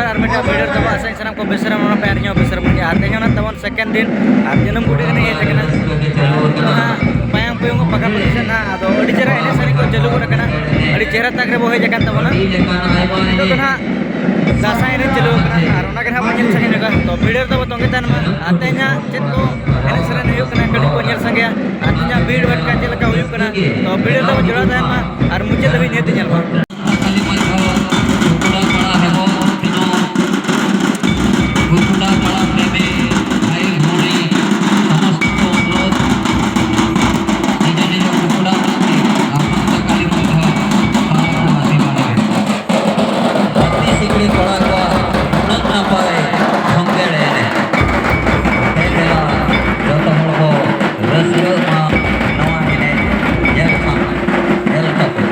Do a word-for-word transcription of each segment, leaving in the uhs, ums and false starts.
ᱟᱨ ᱢᱤᱫᱴᱟᱝ ᱵᱷᱤᱰᱤᱭᱳ ᱨᱮᱫᱚ ᱟᱥᱟᱧ ᱥᱟᱱᱟᱢ ᱠᱚ ᱵᱮᱥ ᱨᱮ ᱢᱮᱱᱟᱜ ᱯᱮᱭᱟ ᱟᱨ ᱤᱧ ᱦᱚᱸ ᱵᱮᱥ ᱨᱮ ᱢᱮᱱᱟᱜ ᱞᱤᱧᱟ᱾ ᱟᱨ ᱛᱮᱦᱮᱧ ᱦᱚᱸ ᱱᱟᱜ ᱛᱟᱵᱚᱱ ᱥᱮᱠᱮᱱᱰ ᱫᱤᱱ ᱟᱨ ᱡᱟᱹᱱᱩᱢ ᱜᱩᱰᱤ ᱨᱮ ᱦᱮᱡ ᱟᱠᱟᱱᱟ᱾ ᱟᱨ ᱱᱤᱛᱚᱜ ᱦᱟᱸᱜ ᱯᱟᱭᱟᱝ ᱯᱩᱭᱩᱝ ᱯᱟᱠᱟ ᱯᱟᱠᱤ ᱥᱮᱫ ᱦᱟᱸᱜ ᱟᱫᱚ ᱟᱹᱰᱤ ᱪᱮᱦᱨᱟ ᱮᱱᱮᱡ ᱥᱮᱨᱮᱧ ᱠᱚ ᱪᱟᱹᱞᱩ ᱜᱚᱫ ᱟᱠᱟᱱᱟ᱾ ᱟᱹᱰᱤ ᱪᱮᱦᱨᱟ ᱛᱟᱠ ᱨᱮᱵᱚ ᱦᱮᱡ ᱟᱠᱟᱱ ᱛᱟᱵᱚᱱᱟ᱾ ᱱᱤᱛᱚᱜ ᱫᱚ ᱱᱟᱜ ᱫᱟᱸᱥᱟᱭ ᱮᱱᱮᱡ ᱪᱟᱹᱞᱩ ᱟᱠᱟᱱᱟ ᱟᱨ ᱚᱱᱟ ᱜᱮ ᱱᱟᱜ ᱵᱚᱱ ᱧᱮᱞ ᱥᱟᱺᱜᱤᱧ ᱧᱚᱜᱟ᱾ ᱛᱚ ᱵᱷᱤᱰᱤᱭᱳ ᱨᱮᱫᱚ ᱵᱚ ᱛᱚᱸᱜᱮ ᱛᱟᱦᱮᱱ ᱢᱟ᱾ ᱟᱨ ᱛᱮᱦᱮᱧ ᱦᱟᱸᱜ ᱪᱮᱫ ᱠᱚ ᱮᱱᱮᱡ ᱥᱮᱨᱮᱧ ᱦᱩᱭᱩᱜ ᱠᱟᱱᱟ ᱠᱟᱹᱴᱤᱡ ᱵᱚᱱ ᱧᱮᱞ ᱥᱟᱸᱜᱮᱭᱟ᱾ ᱟᱨ ᱛᱮᱦᱮᱧᱟᱜ ᱵᱷᱤᱲ ᱵᱷᱟᱴᱠᱟ ᱪᱮᱫ ᱞᱮᱠᱟ ᱦᱩᱭᱩᱜ ᱠᱟᱱᱟ᱾ ᱛᱚ ᱵᱷᱤᱰᱤᱭᱳ ᱨᱮᱫᱚ ᱵᱚ ᱡᱚᱲᱟᱣ ᱛᱟᱦᱮᱱ ᱢᱟ ᱟᱨ ᱢᱩᱪᱟᱹᱫ ᱫᱷᱟᱹᱵᱤᱡ ᱱᱤᱦᱟᱹᱛ ᱧᱮᱞ ᱢᱟ᱾ ᱦᱟᱹᱛᱤ ᱥᱤᱠᱲᱤ ᱠᱚᱲᱟ ᱠᱚᱣᱟᱜ ᱩᱱᱟᱹᱜ ᱱᱟᱯᱟᱭ ᱠᱷᱚᱸᱫᱮᱲ ᱮᱱᱮᱡ᱾ ᱫᱮᱞᱟ, ᱡᱚᱛᱚ ᱦᱚᱲ ᱵᱚ ᱨᱟᱹᱥᱠᱟᱹᱜ ᱢᱟ ᱱᱚᱣᱟ ᱮᱱᱮᱡ ᱧᱮᱞ ᱥᱟᱢᱟᱝ, ᱧᱮᱞ ᱠᱟᱛᱮ᱾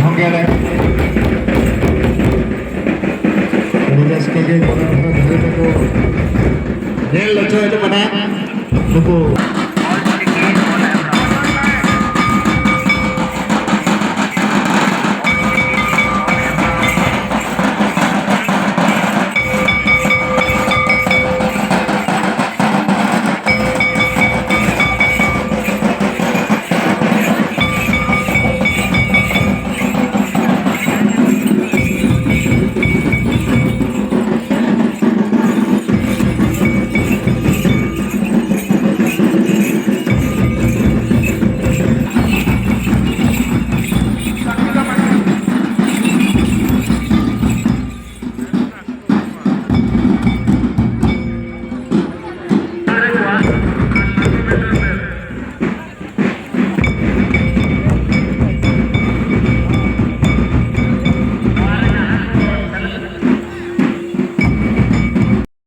ᱠᱷᱚᱸᱫᱮᱲ ᱮᱱᱮᱡ᱾ ᱟᱹᱰᱤ ᱨᱟᱹᱥᱠᱟᱹ ᱜᱮ ᱧᱮᱞ ᱦᱚᱪᱚᱭᱮᱫ ᱵᱚᱱᱟ᱾ ᱱᱩᱠᱩ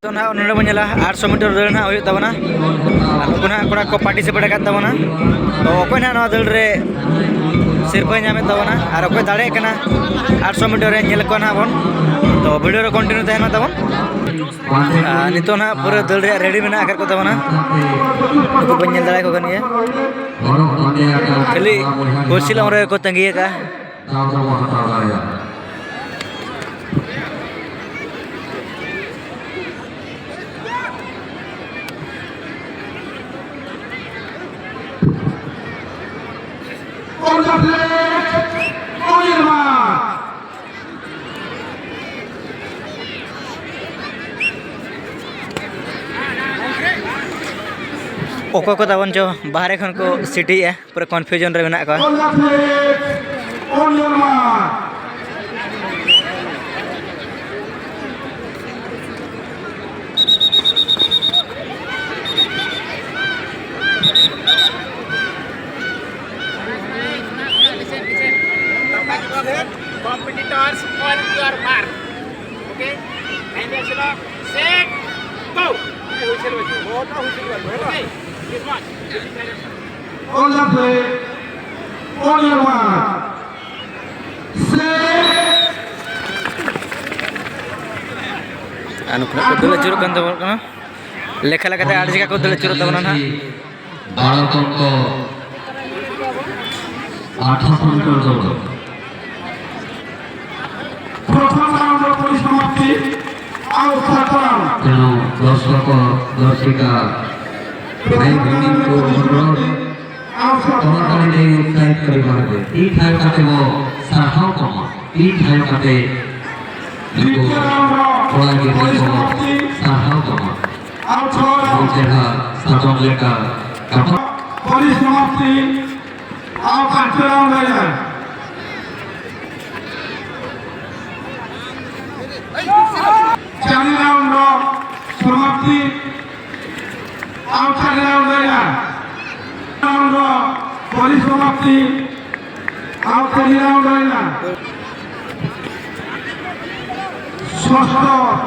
ᱛᱚ ᱱᱟᱦᱟᱜ ᱱᱚᱰᱮ ᱵᱚᱱ ᱧᱮᱞᱟ ᱟᱴᱥᱚ ᱢᱤᱴᱟᱨ ᱫᱟᱹᱲ ᱱᱟᱦᱟᱜ ᱦᱩᱭᱩᱜ ᱛᱟᱵᱚᱱᱟ᱾ ᱟᱨ ᱱᱩᱠᱩ ᱱᱟᱦᱟᱜ ᱠᱚᱲᱟ ᱠᱚ ᱯᱟᱨᱴᱤᱥᱤᱯᱮᱴ ᱟᱠᱟᱫ ᱛᱟᱵᱚᱱᱟ᱾ ᱛᱚ ᱚᱠᱚᱭ ᱱᱟᱦᱟᱜ ᱱᱚᱣᱟ ᱫᱟᱹᱲ ᱨᱮ ᱥᱤᱨᱯᱟᱹᱭ ᱧᱟᱢᱮᱫ ᱛᱟᱵᱚᱱᱟ ᱟᱨ ᱚᱠᱚᱭ ᱫᱟᱲᱮᱭᱟᱜ ᱠᱟᱱᱟ ᱟᱴᱥᱚ ᱢᱤᱴᱟᱨ ᱨᱮ ᱧᱮᱞ ᱠᱚᱣᱟ ᱱᱟᱦᱟᱜ ᱵᱚᱱ᱾ ᱛᱚ ᱵᱷᱤᱰᱤᱭᱳ ᱨᱮ ᱠᱚᱱᱴᱤᱱᱤᱭᱩ ᱛᱟᱦᱮᱱ ᱢᱟ ᱛᱟᱵᱚᱱ᱾ ᱟᱨ ᱱᱤᱛᱚᱜ ᱱᱟᱦᱟᱜ ᱯᱩᱨᱟᱹ ᱫᱟᱹᱲ ᱨᱮᱭᱟᱜ ᱨᱮᱰᱤ ᱢᱮᱱᱟᱜ ᱟᱠᱟᱫ ᱠᱚ ᱛᱟᱵᱚᱱᱟ᱾ ᱱᱩᱠᱩ ᱵᱚᱱ ᱧᱮᱞ ᱫᱟᱲᱮᱭᱟᱠᱚ ᱠᱟᱱ ᱜᱮᱭᱟ, ᱠᱷᱟᱹᱞᱤ ᱠᱚ ᱛᱟᱺᱜᱤ ᱟᱠᱟᱫᱼᱟ᱾ ᱫᱟᱣ ᱫᱚᱵᱚ ᱦᱟᱛᱟᱣ ᱫᱟᱲᱮᱭᱟᱜᱼᱟ᱾ ᱚᱠᱚᱭ ᱠᱚ ᱛᱟᱵᱚᱱ ᱪᱚ ᱵᱟᱦᱨᱮ ᱠᱷᱚᱱ ᱠᱚ ᱥᱤᱴᱤᱭᱮᱜᱼᱟ᱾ ᱯᱩᱨᱟᱹ confusion ᱨᱮ ᱢᱮᱱᱟᱜ ᱠᱚᱣᱟ᱾ Competitors, on your mark. Okay? And set, go! Okay, this one. On the play, on your mark. ᱟᱨ ᱱᱩᱠᱩ ᱱᱟᱜ ᱠᱚ ᱫᱟᱹᱲ ᱟᱹᱪᱩᱨᱚᱜ ᱠᱟᱱ ᱛᱟᱵᱚᱱ ᱠᱟᱱᱟ᱾ ᱞᱮᱠᱷᱟ ᱞᱮᱠᱟᱛᱮ ᱟᱴ ᱡᱟᱭᱜᱟ ᱠᱚ ᱫᱟᱹᱲ ᱟᱹᱪᱩᱨᱚᱜ ᱛᱟᱵᱚᱱᱟ ᱱᱟᱦᱟᱜ᱾ ᱵᱟᱨᱚ ᱠᱚ ᱟᱴᱷᱟᱥ ᱢᱤᱴᱟᱨ ᱫᱟᱹᱲ᱾ ᱯᱨᱚᱛᱷᱚᱢ ᱨᱟᱣᱩᱱᱰ ᱨᱮ ᱯᱚᱨᱤᱥᱚᱢᱟᱯᱛᱤ᱾ ᱟᱨ ᱥᱟᱛᱟᱢ᱾ ᱛᱮᱱᱩ ᱫᱚᱨᱥᱚᱠ ᱫᱚᱨᱥᱤᱠᱟ ᱵᱷᱟᱭ ᱵᱷᱟᱭ ᱠᱚ ᱚᱱᱩᱨᱳᱫᱷ, ᱛᱚᱲᱟᱛᱟᱲᱤ ᱛᱮ ᱩᱛᱥᱟᱦᱤᱛ ᱠᱚᱨᱤᱵᱟ ᱦᱩᱭᱩᱜᱼᱟ᱾ ᱴᱤ ᱴᱷᱟᱭᱚ ᱠᱟᱛᱮ ᱵᱚ ᱥᱟᱨᱦᱟᱣ ᱠᱚᱢᱟ᱾ ᱴᱤ ᱴᱷᱟᱭᱚ ᱠᱟᱛᱮ ᱱᱩᱠᱩ ᱠᱚᱲᱟ ᱜᱤᱫᱽᱨᱟᱹ ᱠᱚ ᱥᱟᱨᱦᱟᱣ ᱠᱚᱢᱟ᱾ ᱟᱹᱰᱤ ᱪᱮᱦᱨᱟ ᱥᱟᱫᱚᱢ ᱞᱮᱠᱟ ᱠᱟᱯᱟ ᱯᱚᱨᱤᱥᱚᱢᱟᱯᱛᱤ᱾ ᱟᱨ ᱯᱟᱸᱪ ᱨᱟᱣᱩᱱᱰ ᱦᱩᱭᱱᱟ᱾ ᱪᱟᱨ ᱨᱟᱣᱩᱱᱰ ᱨᱮ ᱥᱚᱢᱟᱯᱛᱤ᱾ ᱟᱨ ᱪᱟᱨ ᱨᱟᱣᱩᱱᱰ ᱦᱩᱭᱱᱟ᱾ ᱨᱟᱣᱩᱱᱰ ᱨᱮ ᱯᱚᱨᱤᱥᱚᱢᱟᱯᱛᱤ᱾ ᱟᱨ ᱪᱟᱨ ᱨᱟᱣᱩᱱᱰ ᱦᱩᱭᱱᱟ᱾ ষষ্ঠ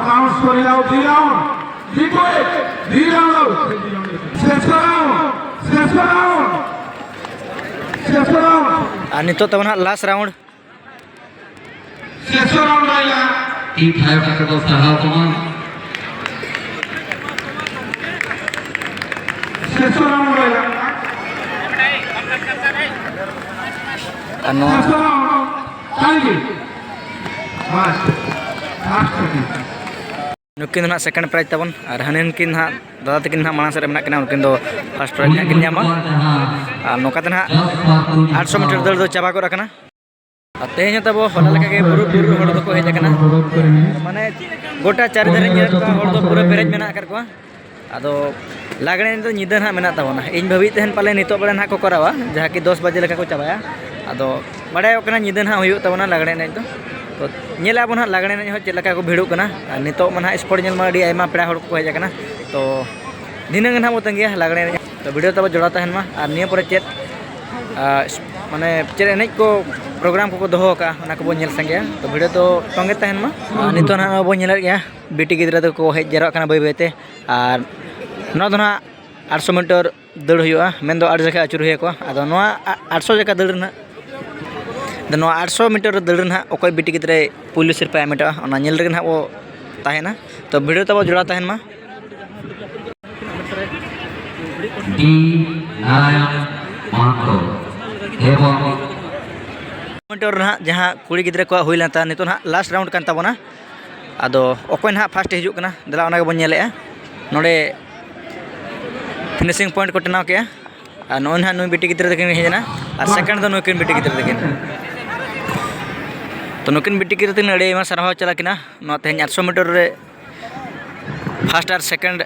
রাউন্ড সরিয়া দুই রাউন্ড। দ্বিতীয় দুই রাউন্ড। শেষ রাউন্ড। শেষ রাউন্ড। শেষ রাউন্ড। ᱟᱨ ᱱᱤᱛᱚᱜ ᱛᱟᱵᱚᱱ ᱦᱟᱸᱜ ᱞᱟᱥᱴ ᱨᱟᱣᱩᱱᱰ᱾ ᱥᱮᱥᱚᱱ ᱨᱮᱭᱟᱜ ᱴᱤ ᱴᱷᱟᱭᱚ ᱠᱟᱛᱮ ᱫᱚ ᱥᱟᱨᱦᱟᱣ ᱠᱚᱢᱟ᱾ ᱟᱨ ᱱᱚᱣᱟ ᱱᱩᱠᱤᱱ ᱫᱚ ᱱᱟᱦᱟᱜ second prize ᱛᱟᱵᱚᱱ, ᱟᱨ ᱦᱟᱹᱱᱤ ᱱᱩᱠᱤᱱ ᱱᱟᱦᱟᱜ ᱫᱟᱫᱟ ᱛᱟᱹᱠᱤᱱ ᱱᱟᱦᱟᱜ ᱢᱟᱲᱟᱝ ᱥᱮᱫ ᱨᱮ ᱢᱮᱱᱟᱜ ᱠᱤᱱᱟ, ᱩᱱᱠᱤᱱ ᱫᱚ first prize ᱱᱟᱦᱟᱜ ᱠᱤᱱ ᱧᱟᱢᱟ᱾ ᱟᱨ ᱱᱚᱝᱠᱟ ᱛᱮ ᱱᱟᱦᱟᱜ ᱟᱴᱥᱚ meter ᱫᱟᱹᱲ ᱫᱚ ᱪᱟᱵᱟ ᱜᱚᱫ ᱟᱠᱟᱱᱟ᱾ ᱟᱨ ᱛᱮᱦᱮᱧ ᱦᱚᱸ ᱛᱟᱵᱚ ᱦᱚᱞᱟ ᱞᱮᱠᱟ ᱜᱮ ᱯᱩᱨᱟᱹ ᱯᱩᱨᱟᱹ ᱦᱚᱲ ᱫᱚᱠᱚ ᱦᱮᱡ ᱟᱠᱟᱱᱟ, ᱢᱟᱱᱮ ᱜᱚᱴᱟ ᱪᱟᱨ ᱫᱷᱟᱨᱮ ᱧᱮᱞ ᱠᱚᱣᱟ, ᱦᱚᱲ ᱫᱚ ᱯᱩᱨᱟᱹ ᱯᱮᱨᱮᱡ ᱢᱮᱱᱟᱜ ᱟᱠᱟᱫ ᱠᱚᱣᱟ᱾ ᱟᱫᱚ ᱞᱟᱜᱽᱬᱮ ᱮᱱᱮᱡ ᱫᱚ ᱧᱤᱫᱟᱹ ᱱᱟᱦᱟᱜ ᱢᱮᱱᱟᱜ ᱛᱟᱵᱚᱱᱟ᱾ ᱤᱧ ᱵᱷᱟᱹᱵᱤᱭᱮᱫ ᱛᱟᱦᱮᱱ ᱯᱟᱞᱮ ᱱᱤᱛᱚᱜ ᱵᱮᱲᱟ ᱱᱟᱦᱟᱜ ᱠᱚ ᱠᱚᱨᱟᱣᱟ, ᱡᱟᱦᱟᱸ ᱠᱤ ᱫᱚᱥ ᱵᱟᱡᱮ ᱞᱮᱠᱟ ᱠᱚ ᱪᱟᱵᱟᱭᱟ᱾ ᱟᱫᱚ ᱵᱟᱲᱟᱭᱚᱜ ᱠᱟᱱᱟ ᱧᱤᱫᱟᱹ ᱱᱟᱦᱟᱜ ᱦᱩᱭᱩᱜ ᱛᱟᱵᱚᱱᱟ ᱞᱟᱜᱽᱬᱮ ᱮᱱᱮᱡ ᱫᱚ᱾ ᱛᱚ ᱧᱮᱞᱮᱫᱼᱟ ᱵᱚᱱ ᱱᱟᱦᱟᱜ ᱞᱟᱜᱽᱬᱮ ᱮᱱᱮᱡ ᱦᱚᱸ ᱪᱮᱫ ᱞᱮᱠᱟ ᱠᱚ ᱵᱷᱤᱲᱚᱜ ᱠᱟᱱᱟ᱾ ᱟᱨ ᱱᱤᱛᱚᱜ ᱢᱟ ᱱᱟᱦᱟᱜ sport ᱧᱮᱞ ᱢᱟ ᱟᱹᱰᱤ ᱟᱭᱢᱟ ᱯᱮᱲᱟ ᱦᱚᱲ ᱠᱚᱠᱚ ᱦᱮᱡ ᱟᱠᱟᱱᱟ᱾ ᱛᱚ ᱫᱷᱤᱱᱟᱹᱝ ᱜᱮ ᱱᱟᱦᱟᱜ ᱵᱚ ᱛᱟᱺᱜᱤᱭᱟ ᱞᱟᱜᱽᱬᱮ ᱮᱱᱮᱡ᱾ ᱛᱚ video ᱛᱟᱵᱚ ᱡᱚᱲᱟᱣ ᱛᱟᱦᱮᱱ ᱢᱟ, ᱟᱨ ᱱᱤᱭᱟᱹ ᱯᱚᱨᱮ ᱪᱮᱫ, ᱟᱨ ᱢᱟᱱᱮ ᱪᱮᱫ ᱮᱱᱮᱡ ᱠᱚ program ᱠᱚᱠᱚ ᱫᱚᱦᱚ ᱟᱠᱟᱫᱼᱟ, ᱚᱱᱟ ᱠᱚᱵᱚᱱ ᱧᱮᱞ ᱥᱟᱸᱜᱮᱭᱟ᱾ ᱛᱚ video ᱫᱚ ᱛᱚᱸᱜᱮ ᱛᱟᱦᱮᱱ ᱢᱟ᱾ ᱟᱨ ᱱᱤᱛᱚᱜ ᱱᱟᱦᱟᱜ ᱱᱚᱜᱼᱚᱭ ᱵᱚᱱ ᱧᱮᱞᱮᱫ ᱜᱮᱭᱟ, ᱵᱤᱴᱤ ᱜᱤᱫᱽᱨᱟᱹ ᱫᱚᱠᱚ ᱦᱮᱡ ᱡᱟᱣᱨᱟᱜ ᱠᱟᱱᱟ ᱵᱟᱹᱭ ᱵᱟᱹᱭ ᱛᱮ᱾ ᱟᱨ ᱱᱚᱣᱟ ᱫᱚ ᱱᱟᱦᱟᱜ ᱟᱴᱥᱚ meter ᱫᱟᱹᱲ ᱦᱩᱭᱩᱜᱼᱟ, ᱢᱮᱱᱫᱚ ᱟᱴ ᱡᱟᱭᱜᱟ ᱟᱹᱪᱩᱨ ᱦᱩᱭ ᱟᱠᱚᱣᱟ᱾ ᱟᱫᱚ ᱱᱚᱣᱟ ᱟ-, ᱟᱴᱥᱚ ᱡᱟᱭᱜᱟ ᱫᱟᱹᱲ ᱨᱮᱱᱟᱜ, ᱟᱫᱚ ᱱᱚᱣᱟ ᱟᱴᱥᱚ meter ᱫᱟᱹᱲ ᱨᱮᱱᱟᱜ ᱚᱠᱚᱭ ᱵᱤᱴᱤ ᱜᱤᱫᱽᱨᱟᱹᱭ ᱯᱩᱭᱞᱩ ᱥᱤᱨᱯᱟᱭ ᱦᱟᱢᱮᱴᱚᱜᱼᱟ, ᱚᱱᱟ ᱧᱮᱞ ᱨᱮᱜᱮ ᱱᱟᱦᱟᱜ ᱵᱚ ᱛᱟᱦᱮᱱᱟ᱾ ᱛᱚ video ᱛᱟᱵᱚ ᱡᱚᱲᱟᱣ ᱛᱟᱦᱮᱱ ᱢᱟ᱾ ᱰᱤ ᱱᱟᱨᱟᱭᱚᱱ ᱢᱟᱦᱟᱛᱚ ᱮᱵᱚᱝ meter ᱨᱮ ᱱᱟᱦᱟᱜ ᱡᱟᱦᱟᱸ ᱠᱩᱲᱤ ᱜᱤᱫᱽᱨᱟᱹ ᱠᱚᱣᱟᱜ ᱦᱩᱭ ᱞᱮᱱ ᱛᱟᱦᱮᱸ, ᱱᱤᱛᱚᱜ ᱱᱟᱦᱟᱜ last round ᱠᱟᱱ ᱛᱟᱵᱚᱱᱟ᱾ ᱟᱫᱚ ᱚᱠᱚᱭ ᱱᱟᱦᱟᱜ first ᱮ ᱦᱤᱡᱩᱜ ᱠᱟᱱᱟ, ᱫᱮᱞᱟ ᱚᱱᱟ ᱜᱮᱵᱚᱱ ᱧᱮᱞᱮᱜᱼᱟ᱾ ᱱᱚᱰᱮ finishing point ᱠᱚ ᱴᱟᱱᱟᱣ ᱠᱮᱜᱼᱟ᱾ ᱟᱨ ᱱᱚᱜᱼᱚᱭ ᱱᱟᱦᱟᱜ ᱱᱩᱭ ᱵᱤᱴᱤ ᱜᱤᱫᱽᱨᱟᱹ ᱛᱟᱹᱠᱤᱱ ᱦᱮᱡ ᱮᱱᱟ, ᱟᱨ second ᱫᱚ ᱱᱩᱭ ᱠᱤᱱ ᱵᱤᱴᱤ ᱜᱤᱫᱽᱨᱟᱹ ᱛᱟᱹᱠᱤᱱ᱾ ᱛᱚ ᱱᱩᱠᱤᱱ ᱵᱤᱴᱤ ᱜᱤᱫᱽᱨᱟᱹ ᱛᱟᱹᱠᱤᱱ ᱟᱹᱰᱤ ᱟᱭᱢᱟ ᱥᱟᱨᱦᱟᱣ ᱪᱟᱞᱟᱜ ᱠᱟᱱᱟ᱾ ᱱᱚᱣᱟ ᱛᱮᱦᱮᱧ ᱟᱴᱥᱚ meter ᱨᱮ first ᱟᱨ second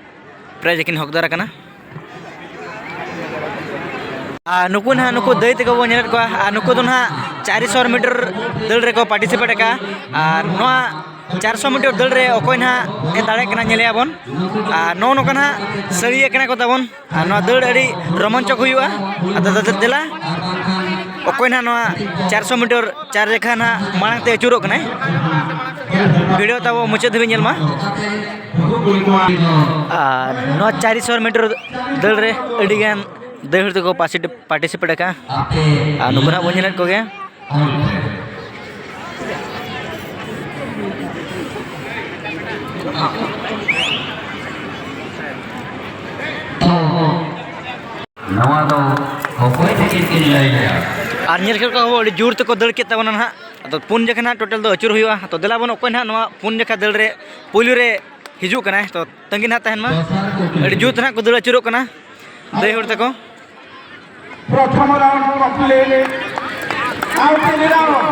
prize ᱠᱤᱱ ᱦᱚᱠᱫᱟᱨ ᱟᱠᱟᱱᱟ᱾ ᱟᱨ ᱱᱩᱠᱩ ᱱᱟᱦᱟᱜ, ᱱᱩᱠᱩ ᱫᱟᱹᱭ ᱛᱟᱠᱚ ᱵᱚᱱ ᱧᱮᱞᱮᱫ ᱠᱚᱣᱟ, ᱟᱨ ᱱᱩᱠᱩ ᱫᱚ ᱱᱟᱦᱟᱜ ᱪᱟᱨᱥᱚ meter ᱫᱟᱹᱲ ᱨᱮᱠᱚ participate ᱟᱠᱟᱫᱼᱟ᱾ ᱟᱨ ᱱᱚᱣᱟ ᱪᱟᱨᱥᱚ meter ᱫᱟᱹᱲ ᱨᱮ ᱚᱠᱚᱭ ᱱᱟᱦᱟᱜ ᱮ ᱫᱟᱲᱮᱭᱟᱜ ᱠᱟᱱᱟ, ᱧᱮᱞᱮᱭᱟ ᱵᱚᱱ᱾ ᱟᱨ ᱱᱚᱜᱼᱚ ᱱᱚᱝᱠᱟ ᱱᱟᱦᱟᱜ ᱥᱟᱹᱲᱤᱭᱟᱹ ᱠᱟᱱᱟ ᱠᱚ ᱛᱟᱵᱚᱱ᱾ ᱟᱨ ᱱᱚᱣᱟ ᱫᱟᱹᱲ ᱟᱹᱰᱤ ᱨᱳᱢᱟᱧᱪᱚᱠ ᱦᱩᱭᱩᱜᱼᱟ᱾ ᱟᱫᱚ ᱫᱟᱫᱟ ᱫᱮᱞᱟ, ᱚᱠᱚᱭ ᱱᱟᱦᱟᱜ ᱱᱚᱣᱟ ᱪᱟᱨᱥᱚ meter ᱪᱟᱨ ᱡᱟᱭᱜᱟ ᱱᱟᱦᱟᱜ ᱢᱟᱲᱟᱝ ᱛᱮ ᱟᱹᱪᱩᱨᱚᱜ ᱠᱟᱱᱟᱭ, video ᱛᱟᱵᱚ ᱢᱩᱪᱟᱹᱫ ᱫᱷᱟᱹᱵᱤᱡ ᱧᱮᱞ ᱢᱟ᱾ ᱟᱨ ᱱᱚᱣᱟ ᱪᱟᱨᱥᱚ meter ᱫᱟᱹᱲ ᱨᱮ ᱟᱹᱰᱤᱜᱟᱱ ᱫᱟᱹᱭ ᱦᱚᱲ ᱛᱮᱠᱚ participate ᱟᱠᱟᱫᱼᱟ᱾ ᱟᱨ ᱱᱩᱠᱩ ᱱᱟᱦᱟᱜ ᱵᱚᱱ ᱧᱮᱞᱮᱫ ᱠᱚᱜᱮᱭᱟ᱾ ᱛᱚ, ᱱᱚᱣᱟ ᱫᱚ ᱚᱠᱚᱭ ᱛᱟᱹᱠᱤᱱ ᱠᱤᱱ ᱞᱟᱹᱭᱟ? ᱟᱨ ᱧᱮᱞ ᱠᱮᱫ ᱠᱚᱣᱟ ᱵᱚ, ᱟᱹᱰᱤ ᱡᱳᱨ ᱛᱮᱠᱚ ᱫᱟᱹᱲ ᱠᱮᱫ ᱛᱟᱵᱚᱱᱟ ᱱᱟᱦᱟᱜ᱾ ᱟᱫᱚ ᱯᱩᱱ ᱡᱚᱠᱷᱟ ᱱᱟᱦᱟᱜ ᱴᱳᱴᱟᱞ ᱫᱚ ᱟᱹᱪᱩᱨ ᱦᱩᱭᱩᱜᱼᱟ᱾ ᱛᱚ ᱫᱮᱞᱟ ᱵᱚᱱ, ᱚᱠᱚᱭ ᱱᱟᱦᱟᱜ ᱱᱚᱣᱟ ᱯᱩᱱ ᱡᱚᱠᱷᱟ ᱫᱟᱹᱲ ᱨᱮ ᱯᱩᱭᱞᱩ ᱨᱮ ᱦᱤᱡᱩᱜ ᱠᱟᱱᱟᱭ, ᱛᱚ ᱛᱟᱺᱜᱤ ᱱᱟᱦᱟᱜ ᱛᱟᱦᱮᱱ ᱢᱟ᱾ ᱫᱚᱥᱟᱨ ᱠᱩᱠᱞᱤ᱾ ᱟᱹᱰᱤ ᱡᱳᱨ ᱛᱮ ᱱᱟᱦᱟᱜ ᱠᱚ ᱫᱟᱹᱲ ᱟᱹᱪᱩᱨᱚᱜ ᱠᱟᱱᱟ ᱫᱟᱹᱭ ᱦᱚᱲ ᱛᱟᱠᱚ᱾ ᱯᱨᱚᱛᱷᱚᱢ ᱨᱟᱣᱩᱱᱰ ᱠᱚᱢᱯᱞᱤᱴ᱾ ᱟᱨ ᱛᱤᱱ ᱨᱟᱣᱩᱱᱰ,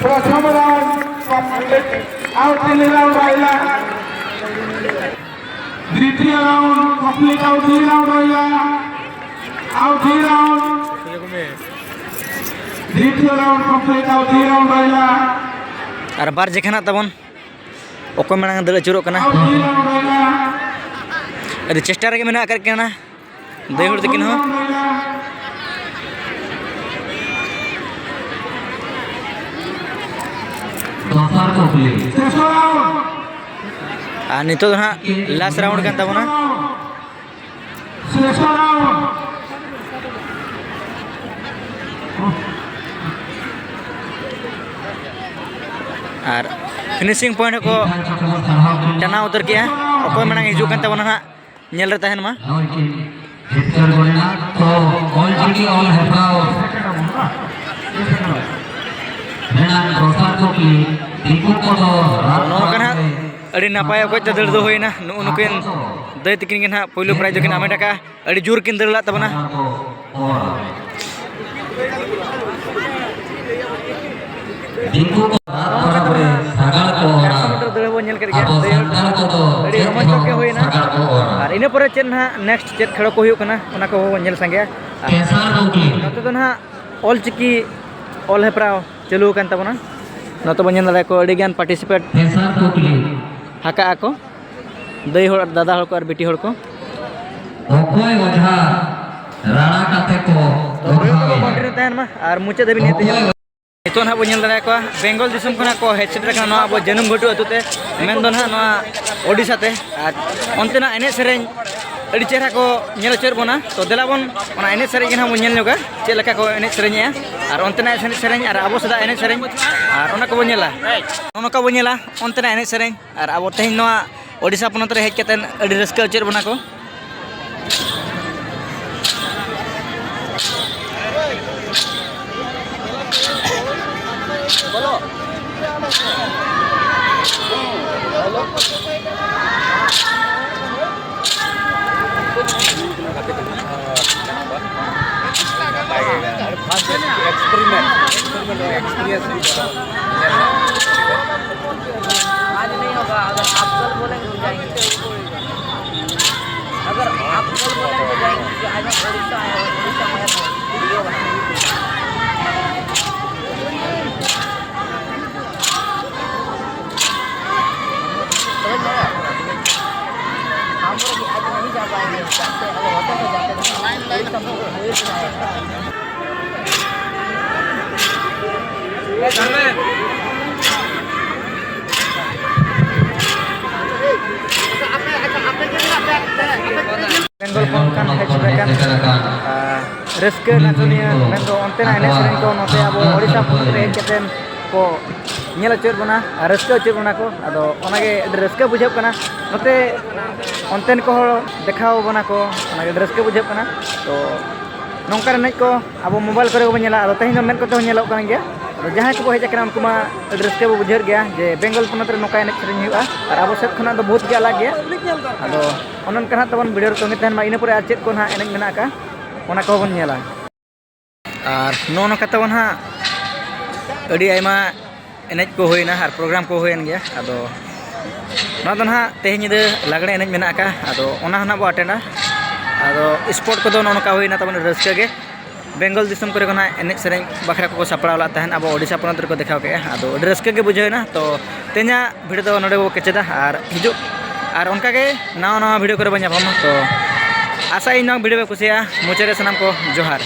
ᱯᱨᱚᱛᱷᱚᱢ ᱨᱟᱣᱩᱱᱰ ᱠᱚᱢᱯᱞᱤᱴ᱾ ᱟᱨ ᱛᱤᱱ ᱨᱟᱣᱩᱱᱰ ᱨᱟᱭᱞᱟ᱾ ᱫᱤᱛᱤᱭᱚ ᱨᱟᱣᱩᱱᱰ ᱠᱚᱢᱯᱞᱤᱴ, ᱟᱨ ᱛᱤᱱ ᱨᱟᱣᱩᱱᱰ ᱨᱟᱭᱞᱟ᱾ ᱟᱨ ᱛᱤᱱ ᱨᱟᱣᱩᱱᱰ, ᱫᱤᱛᱤᱭᱚ ᱨᱟᱣᱩᱱᱰ ᱠᱚᱢᱯᱞᱤᱴ, ᱟᱨ ᱛᱤᱱ ᱨᱟᱣᱩᱱᱰ ᱨᱟᱭᱞᱟ᱾ ᱟᱨ ᱵᱟᱨ ᱡᱮᱠᱷᱟ ᱱᱟᱜ ᱛᱟᱵᱚᱱ, ᱚᱠᱚᱭ ᱢᱟᱲᱟᱝ ᱫᱟᱹᱲ ᱟᱹᱪᱩᱨᱚᱜ ᱠᱟᱱᱟ᱾ ᱟᱨ ᱛᱤᱱ ᱨᱟᱣᱩᱱᱰ ᱨᱟᱭᱞᱟ᱾ ᱟᱹᱰᱤ ᱪᱮᱥᱴᱟ ᱨᱮᱜᱮ ᱢᱮᱱᱟᱜ ᱟᱠᱟᱫ ᱠᱤᱱᱟ ᱫᱟᱹᱭ ᱦᱚᱲ ᱛᱟᱹᱠᱤᱱ ᱦᱚᱸ᱾ ᱫᱚᱥᱟᱨ ᱠᱩᱠᱞᱤ᱾ ᱟᱨ ᱱᱤᱛᱚᱜ ᱫᱚ ᱦᱟᱸᱜ ᱞᱟᱥᱴ ᱨᱟᱣᱩᱱᱰ ᱠᱟᱱ ᱛᱟᱵᱚᱱᱟ᱾ ᱟᱨ ᱯᱷᱤᱱᱤᱥᱤᱝ ᱯᱚᱭᱮᱱᱴ ᱦᱚᱸᱠᱚ ᱴᱟᱱᱟᱣ ᱩᱛᱟᱹᱨ ᱠᱮᱜᱼᱟ᱾ ᱚᱠᱚᱭ ᱢᱟᱲᱟᱝ ᱦᱤᱡᱩᱜ ᱠᱟᱱ ᱛᱟᱵᱚᱱᱟ ᱱᱟᱦᱟᱜ, ᱧᱮᱞ ᱨᱮ ᱛᱟᱦᱮᱱ ᱢᱟ᱾ ᱱᱚᱜᱼᱚᱭ ᱠᱤᱱ ᱡᱤᱛᱠᱟᱹᱨ ᱜᱚᱫ ᱮᱱᱟ᱾ ᱛᱚ, ᱚᱞ ᱪᱤᱠᱤ ᱚᱞ ᱦᱮᱯᱨᱟᱣ ᱨᱮᱱᱟᱜ ᱫᱚᱥᱟᱨ ᱠᱩᱠᱞᱤ, ᱫᱤᱠᱩ ᱠᱚᱫᱚ ᱨᱟᱜ ᱱᱚᱜᱼᱚ ᱱᱚᱝᱠᱟ ᱱᱟᱦᱟᱜ ᱟᱹᱰᱤ ᱱᱟᱯᱟᱭ ᱚᱠᱚᱡ ᱛᱮ ᱫᱟᱹᱲ ᱫᱚ ᱦᱩᱭᱱᱟ᱾ ᱱᱩᱜᱼᱩ ᱱᱩᱠᱤᱱ ᱫᱟᱹᱭ ᱛᱤᱠᱤᱱ ᱜᱮ ᱱᱟᱦᱟᱜ ᱯᱳᱭᱞᱳ ᱯᱨᱟᱭᱤᱡᱽ ᱫᱚᱠᱤᱱ ᱦᱟᱢᱮᱴ ᱟᱠᱟᱫᱼᱟ᱾ ᱟᱹᱰᱤ ᱡᱳᱨ ᱠᱤᱱ ᱫᱟᱹᱲ ᱞᱟᱜ ᱛᱟᱵᱚᱱᱟ᱾ ᱫᱤᱠᱩ ᱠᱚ ᱨᱟᱜ ᱯᱚᱨᱚᱵᱽ ᱨᱮ ᱥᱟᱜᱟᱲ ᱠᱚ ᱚᱨᱟ᱾ ᱪᱟᱨᱥᱚ ᱢᱤᱴᱟᱨ ᱫᱟᱹᱲ ᱦᱚᱸᱵᱚᱱ ᱧᱮᱞ ᱠᱮᱫ ᱜᱮᱭᱟ᱾ ᱟᱵᱚ ᱥᱟᱱᱛᱟᱲ ᱠᱚᱫᱚ ᱟᱹᱰᱤ ᱪᱮᱫ ᱨᱚᱢᱚᱡᱽ ᱧᱚᱜ ᱦᱚᱸ ᱜᱮ ᱦᱩᱭᱱᱟ᱾ ᱥᱟᱜᱟᱲ ᱠᱚ ᱚᱨᱟ᱾ ᱟᱨ ᱤᱱᱟᱹ ᱯᱚᱨᱮ ᱪᱮᱫ ᱱᱟᱦᱟᱜ ᱱᱮᱠᱥᱴ ᱪᱮᱫ ᱠᱷᱮᱲᱚ ᱠᱚ ᱦᱩᱭᱩᱜ ᱠᱟᱱᱟ, ᱚᱱᱟ ᱠᱚᱦᱚᱸ ᱵᱚᱱ ᱧᱮᱞ ᱥᱟᱸᱜᱮᱭᱟ᱾ ᱟᱨ ᱛᱮᱥᱟᱨ ᱠᱩᱠᱞᱤ᱾ ᱱᱚᱛᱮ ᱫᱚ ᱱᱟᱦᱟᱜ ᱚᱞ ᱪᱤᱠᱤ ᱚᱞ ᱦᱮᱯᱨᱟᱣ ᱪᱟᱹᱞᱩ ᱟᱠᱟᱱ ᱛᱟᱵᱚᱱᱟ᱾ ᱱᱚᱛᱮ ᱵᱚᱱ ᱧᱮᱞ ᱫᱟᱲᱮᱭᱟᱠᱚᱣᱟ ᱟᱹᱰᱤᱜᱟᱱ ᱯᱟᱨᱴᱤᱥᱤᱯᱮᱴ ᱛᱮᱥᱟᱨ ᱠᱩᱠᱞᱤ᱾ ᱟᱠᱟᱜᱼᱟ ᱠᱚ, ᱫᱟᱹᱭ ᱦᱚᱲ, ᱫᱟᱫᱟ ᱦᱚᱲ ᱠᱚ ᱟᱨ ᱵᱤᱴᱤ ᱦᱚᱲ ᱠᱚ᱾ ᱚᱠᱚᱭ ᱚᱡᱷᱟ ᱨᱟᱲᱟ ᱠᱟᱛᱮ ᱠᱚ ᱛᱚ ᱦᱩᱭᱩᱜ ᱛᱟᱵᱚ ᱚᱡᱷᱟᱣᱮᱭᱟ? ᱵᱟᱣᱩᱱᱰᱟᱨᱤ ᱨᱮ ᱛᱟᱦᱮᱱ ᱢᱟ ᱟᱨ ᱢᱩᱪᱟᱹᱫ ᱫᱷᱟᱹᱵᱤᱡ ᱱᱤᱭᱟᱹ ᱛᱮᱜᱮ᱾ ᱚᱠᱚᱭ ᱱᱤᱛᱚᱜ ᱱᱟᱦᱟᱜ ᱵᱚᱱ ᱧᱮᱞ ᱫᱟᱲᱮᱭᱟᱠᱚᱣᱟ ᱵᱮᱝᱜᱚᱞ ᱫᱤᱥᱚᱢ ᱠᱷᱚᱱᱟᱜ ᱠᱚ ᱦᱮᱡ ᱥᱮᱴᱮᱨ ᱟᱠᱟᱱᱟ ᱱᱚᱣᱟ ᱟᱵᱚ ᱡᱟᱹᱱᱩᱢ ᱜᱷᱟᱹᱴᱩ ᱟᱹᱛᱩ ᱛᱮ, ᱢᱮᱱᱫᱚ ᱱᱟᱦᱟᱜ ᱱᱚᱣᱟ ᱳᱰᱤᱥᱟ ᱛᱮ᱾ ᱟᱨ ᱚᱱᱛᱮᱱᱟᱜ ᱮᱱᱮᱡ ᱥᱮᱨᱮᱧ ᱟᱹᱰᱤ ᱪᱮᱦᱨᱟ ᱠᱚ ᱧᱮᱞ ᱦᱚᱪᱚᱭᱮᱫ ᱵᱚᱱᱟ᱾ ᱛᱚ ᱫᱮᱞᱟ ᱵᱚᱱ ᱚᱱᱟ ᱮᱱᱮᱡ ᱥᱮᱨᱮᱧ ᱜᱮ ᱱᱟᱦᱟᱜ ᱵᱚᱱ ᱧᱮᱞ ᱧᱚᱜᱟ, ᱪᱮᱫ ᱞᱮᱠᱟ ᱠᱚ ᱮᱱᱮᱡ ᱥᱮᱨᱮᱧᱮᱜᱼᱟ ᱟᱨ ᱚᱱᱛᱮᱱᱟᱜ ᱮᱱᱮᱡ ᱥᱮᱨᱮᱧ ᱟᱨ ᱟᱵᱚ ᱥᱮᱫᱟᱜ ᱮᱱᱮᱡ ᱥᱮᱨᱮᱧ ᱟᱨ ᱚᱱᱟ ᱠᱚᱵᱚᱱ ᱧᱮᱞᱟ᱾ ᱱᱚᱜᱼᱚ ᱱᱚᱝᱠᱟ ᱵᱚᱱ ᱧᱮᱞᱟ ᱚᱱᱛᱮᱱᱟᱜ ᱮᱱᱮᱡ ᱥᱮᱨᱮᱧ ᱟᱨ ᱟᱵᱚ ᱛᱮᱦᱮᱧ ᱱᱚᱣᱟ ᱳᱰᱤᱥᱟ ᱯᱚᱱᱚᱛ ᱨᱮ ᱦᱮᱡ ᱠᱟᱛᱮᱫ ᱟᱹᱰᱤ ᱨᱟᱹᱥᱠᱟᱹ ᱦᱚᱪᱚᱭᱮᱫ ᱵᱚᱱᱟ ᱠᱚ᱾ ᱯᱷᱟᱥᱴ ᱮᱠᱥᱯᱮᱨᱤᱢᱮᱱᱴ, ᱮᱠᱥᱯᱮᱨᱤᱢᱮᱱᱴ ᱮᱠᱥᱯᱤᱨᱤᱭᱮᱱᱥ ᱦᱩᱭᱩᱜ ᱠᱟᱱᱟ᱾ आज नहीं होगा, अगर आप कल बोलेंगे तो जाएंगे। अगर आप कल बोलेंगे तो जाएंगे, क्योंकि आज हम उड़ीसा आए हैं, उड़ीसा में वीडियो बनाएंगे। समझ में आया? हम लोग आज नहीं जा पाएंगे, जाते, अगर होता तो जाते, लेकिन उड़ीसा में तो हमें भी जाना है। ᱵᱮᱝᱜᱚᱞ ᱠᱷᱚᱱ ᱠᱷᱟᱱ ᱦᱮᱡ ᱥᱮᱴᱮᱨ ᱟᱠᱟᱱ, ᱟᱨ ᱨᱟᱹᱥᱠᱟᱹ ᱱᱟᱪᱚᱱᱤᱭᱟᱹ, ᱢᱮᱱᱫᱚ ᱚᱱᱛᱮᱱᱟᱜ ᱮᱱᱮᱡ ᱥᱮᱨᱮᱧ ᱠᱚ ᱱᱚᱛᱮ ᱟᱵᱚ ᱳᱰᱤᱥᱟ ᱯᱚᱱᱚᱛ ᱨᱮ ᱦᱮᱡ ᱠᱟᱛᱮ ᱠᱚ ᱧᱮᱞ ᱦᱚᱪᱚᱭᱮᱫ ᱵᱚᱱᱟ ᱟᱨ ᱨᱟᱹᱥᱠᱟᱹ ᱦᱚᱪᱚᱭᱮᱫ ᱵᱚᱱᱟ ᱠᱚ᱾ ᱟᱫᱚ ᱚᱱᱟᱜᱮ ᱟᱹᱰᱤ ᱨᱟᱹᱥᱠᱟᱹ ᱵᱩᱡᱷᱟᱹᱜ ᱠᱟᱱᱟ, ᱱᱚᱛᱮ ᱚᱱᱛᱮᱱ ᱠᱚ ᱦᱚᱲ ᱫᱮᱠᱷᱟᱣ ᱵᱚᱱᱟ ᱠᱚ, ᱚᱱᱟᱜᱮ ᱟᱹᱰᱤ ᱨᱟᱹᱥᱠᱟᱹ ᱵᱩᱡᱷᱟᱹᱜ ᱠᱟᱱᱟ᱾ ᱛᱚ ᱱᱚᱝᱠᱟᱱ ᱮᱱᱮᱡ ᱠᱚ ᱟᱵᱚ ᱢᱳᱵᱟᱭᱤᱞ ᱠᱚᱨᱮ ᱜᱮᱵᱚᱱ ᱧᱮᱞᱟ, ᱟᱫᱚ ᱛᱮᱦᱮᱧ ᱫᱚ ᱢᱮᱫ ᱠᱚᱛᱮ ᱦᱚᱸ ᱧᱮᱞᱚᱜ ᱠᱟᱱ ᱜᱮᱭᱟ᱾ ᱟᱫᱚ ᱡᱟᱦᱟᱸᱭ ᱠᱚᱠᱚ ᱦᱮᱡ ᱟᱠᱟᱱᱟ, ᱩᱱᱠᱩ ᱢᱟ ᱟᱹᱰᱤ ᱨᱟᱹᱥᱠᱟᱹ ᱵᱚ ᱵᱩᱡᱷᱟᱹᱣᱮᱫ ᱜᱮᱭᱟ ᱡᱮ ᱵᱮᱝᱜᱚᱞ ᱯᱚᱱᱚᱛ ᱨᱮ ᱱᱚᱝᱠᱟ ᱮᱱᱮᱡ ᱥᱮᱨᱮᱧ ᱦᱩᱭᱩᱜᱼᱟ, ᱟᱨ ᱟᱵᱚ ᱥᱮᱫ ᱠᱷᱚᱱᱟᱜ ᱫᱚ ᱵᱚᱦᱩᱛ ᱜᱮ ᱟᱞᱟᱜᱽ ᱜᱮᱭᱟ᱾ ᱟᱫᱚ ᱚᱱᱮ ᱚᱱᱠᱟ ᱦᱟᱸᱜ ᱛᱟᱵᱚᱱ ᱵᱷᱤᱰᱤᱭᱳ ᱨᱮ ᱛᱚᱸᱜᱮ ᱛᱟᱦᱮᱱ ᱢᱟ, ᱤᱱᱟᱹ ᱯᱚᱨᱮ ᱟᱨ ᱪᱮᱫ ᱠᱚ ᱱᱟᱦᱟᱜ ᱮᱱᱮᱡ ᱢᱮᱱᱟᱜ ᱟᱠᱟᱫ, ᱚᱱᱟ ᱠᱚᱦᱚᱸ ᱵᱚᱱ ᱧᱮᱞᱟ᱾ ᱟᱨ ᱱᱚᱜᱼᱚ ᱱᱚᱝᱠᱟ ᱛᱟᱵᱚᱱ ᱦᱟᱸᱜ ᱟᱹᱰᱤ ᱟᱭᱢᱟ ᱮᱱᱮᱡ ᱠᱚ ᱦᱩᱭᱮᱱᱟ ᱟᱨ ᱯᱨᱳᱜᱨᱟᱢ ᱠᱚ ᱦᱩᱭᱮᱱ ᱜᱮᱭᱟ᱾ ᱟᱫᱚ ᱱᱚᱣᱟ ᱫᱚ ᱱᱟᱦᱟᱜ ᱛᱮᱦᱮᱧ ᱧᱤᱫᱟᱹ ᱞᱟᱜᱽᱬᱮ ᱮᱱᱮᱡ ᱢᱮᱱᱟᱜ ᱟᱠᱟᱫᱼᱟ, ᱟᱫᱚ ᱚᱱᱟ ᱦᱚᱸ ᱱᱟᱦᱟᱜ ᱵᱚ ᱟᱴᱮᱱᱟ᱾ ᱟᱫᱚ ᱥᱯᱳᱨᱴ ᱠᱚᱫᱚ ᱱᱚᱜᱼᱚ ᱱᱚᱝᱠᱟ ᱦᱩᱭᱮᱱᱟ ᱛᱟᱵᱚᱱ ᱨᱟᱹᱥᱠᱟᱹ ᱜᱮ᱾ ᱵᱮᱝᱜᱚᱞ ᱫᱤᱥᱚᱢ ᱠᱚᱨᱮ ᱠᱷᱚᱱᱟᱜ ᱮᱱᱮᱡ ᱥᱮᱨᱮᱧ ᱵᱟᱠᱷᱨᱟ ᱠᱚᱠᱚ ᱥᱟᱯᱲᱟᱣ ᱞᱮᱫ ᱛᱟᱦᱮᱱ, ᱟᱵᱚ ᱳᱰᱤᱥᱟ ᱯᱚᱱᱚᱛ ᱨᱮᱠᱚ ᱫᱮᱠᱷᱟᱣ ᱠᱮᱫᱼᱟ᱾ ᱟᱫᱚ ᱟᱹᱰᱤ ᱨᱟᱹᱥᱠᱟᱹ ᱜᱮ ᱵᱩᱡᱷᱟᱹᱣᱮᱱᱟ᱾ ᱛᱚ ᱛᱮᱦᱮᱧᱟᱜ ᱵᱷᱤᱰᱤᱭᱳ ᱫᱚ ᱱᱚᱰᱮ ᱵᱚ ᱠᱮᱪᱮᱫᱟ, ᱟᱨ ᱦᱤᱡᱩᱜ ᱟᱨ ᱚᱱᱠᱟᱜᱮ ᱱᱟᱣᱟ ᱱᱟᱣᱟ ᱵᱷᱤᱰᱤᱭᱳ ᱠᱚᱨᱮ ᱵᱚᱱ ᱧᱟᱯᱟᱢᱟ᱾ ᱛᱚ ᱟᱥᱟᱭᱟᱹᱧ ᱱᱚᱣᱟ ᱵᱷᱤᱰᱤᱭᱳ ᱯᱮ ᱠᱩᱥᱤᱭᱟᱜᱼᱟ᱾ ᱢᱩᱪᱟᱹᱫ ᱨᱮ ᱥᱟᱱᱟᱢ ᱠᱚ ᱡᱚᱦᱟᱨ᱾